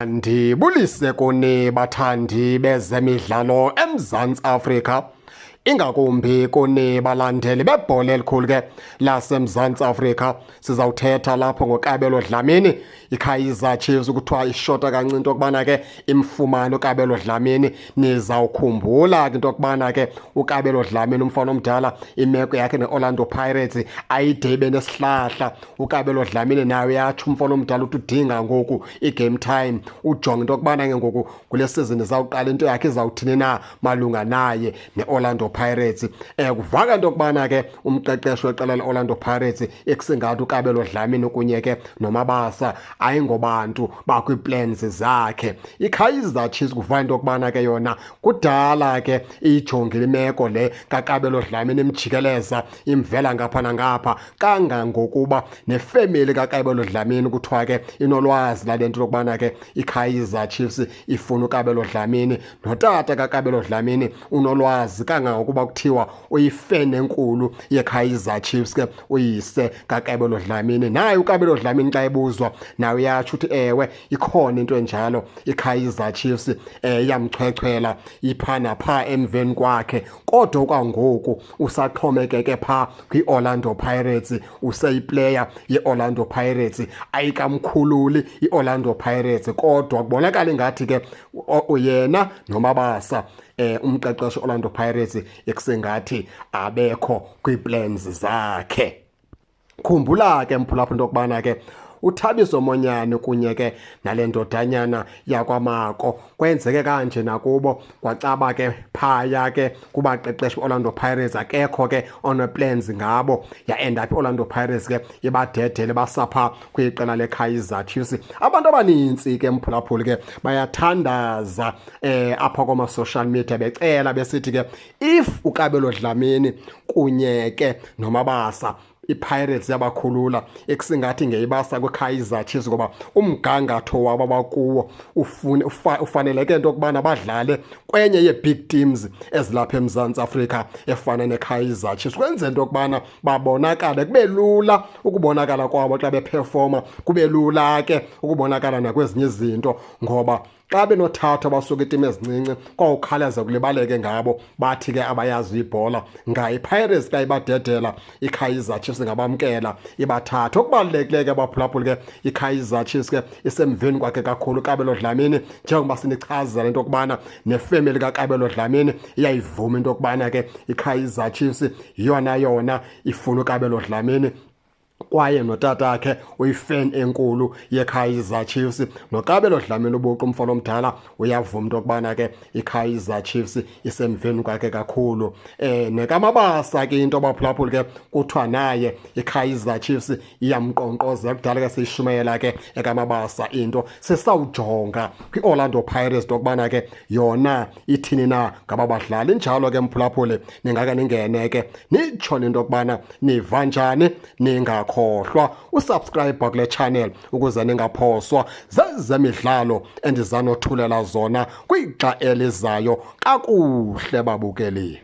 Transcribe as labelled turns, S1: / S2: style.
S1: Ndibulise kuni bathandi bezemidlalo eMzantsi Afrika, ingakumbi kuni balandeli bebhola elikhulu ke laseMzantsi Afrika. Sizawuthetha lapho ngoKabelo Dlamini. IKaizer Chiefs kuthiwa ishota kancinci into yokubana ke imfumane uKabelo Dlamini. Nizawukhumbula ke into yokubana ke uKabelo Dlamini, umfana omdala, imeko yakhe ne-Orlando Pirates ayide ibe nesihlahla. UKabelo Dlamini naye uyatsho umfana omdala uthi udinga ngoku i-game time, ujonge into yokubana ke ngoku kule season izawuqala into yakhe izawuthini na malunga naye ne-Orlando Pirates. Kuvaka into yokubana ke umqeqeshi weqela le-Orlando Pirates ekusingathi uKabelo Dlamini kunye ke noMabasa ayingobantu bakwii-plans zakhe. IKaizer Chiefs kuva into yokubana ke yona kudala ke iyijongile imeko le kaKabelo Dlamini, imjikeleza imvela ngapha nangapha, kangangokuba nefemeli kaKabelo Dlamini kuthiwa ke inolwazi lale nto yokubana ke iKaizer Chiefs ifuna uKabelo Dlamini. Notata kaKabelo Dlamini unolwazi, kangangokuba kuthiwa uyifan enkulu yeKaizer Chiefs ke uyise kaKabelo Dlamini. Naye uKabelo Dlamini xa ebuzwa naye uyatsho uthi ewe, ikhona into enjalo, iKaizer Chiefs iyamchwechwela ipha napha emveni kwakhe, kodwa kwangoku usaxhomekeke pha kwi-Orlando Pirates, useyiplayer ye-Orlando Pirates, ayikamkhululi i-Orlando Pirates. Kodwa kubonakala ingathi ke yena noMabasa, umqeqeshi Orlando Pirates, ekusengathi abekho kwii-plans zakhe. Khumbula ke mphulaphula into yokubana ke uThabiso Monyane kunye ke nale ndodanyana yakwaMako kwenzeke kanje nakubo, kwacaba ke phaya ke kubaqeqeshi Orlando Pirates akekho ke one-plans ngabo, ya-end up Orlando Pirates ke ibadedele basapha kwiqela leKaizer Chiefs. Abantu abanintsi ke mphulaphuli ke bayathandaza apha koma social media becela besithi ke if uKabelo Dlamini kunye ke noMabasa iPirates yabakhulula, ekusingathi ngeyibasa kwiKaizer Chiefs, ngoba umgangatho wabo abakuwo ufaneleke into yokubana badlale kwenye yee-big teams ezilapha eMzantsi Afrika efana neKaizer Chiefs, kwenze into yokubana babonakale, kube lula ukubonakala kwabo xa beperforma, kube lula ke ukubonakala nakwezinye izinto, ngoba xa benothatha basuka iitimu ezincinci kwawukhalaza kulibaleke ngabo, bathi ke abayazi ibhola. NgayiPirates xa ibadedela iKaizer Chiefs ingabamkela ibathatha. Okubalulekileyo ke abaphulaphuli ke, iKaizer Chiefs ke isemveni kwakhe kakhulu Kabelo Dlamini, njengoba sinichazela into yokubana nefemeli kaKabelo Dlamini iyayivuma into yokubana ke iKaizer Chiefs yiyona yona ifuna uKabelo Dlamini, kwaye notatakhe uyifan enkulu yeKaizer Chiefs. NoKabelo Dlamini ubuqu umfana omdala uyavuma into yokubana ke iKaizer Chiefs isemveni kwakhe kakhulu. NekaMabasa ke into abaphulaphuli ke kuthiwa naye iKaizer Chiefs iyamqonkqoza, kudala ke siyishumayela ke ekaMabasa into. Sisawujonga kwi-Orlando Pirates into yokubana ke yona ithini na ngaba badlali. Injalo ke mphulaphuli, ningake ningene ke nitsho into yokubana niva njani. Ningakhohlwa usubscribe kule channel ukuze ningaphoswa zezemidlalo endizanothulela zona kwixa elizayo. Kakuhle babukeli.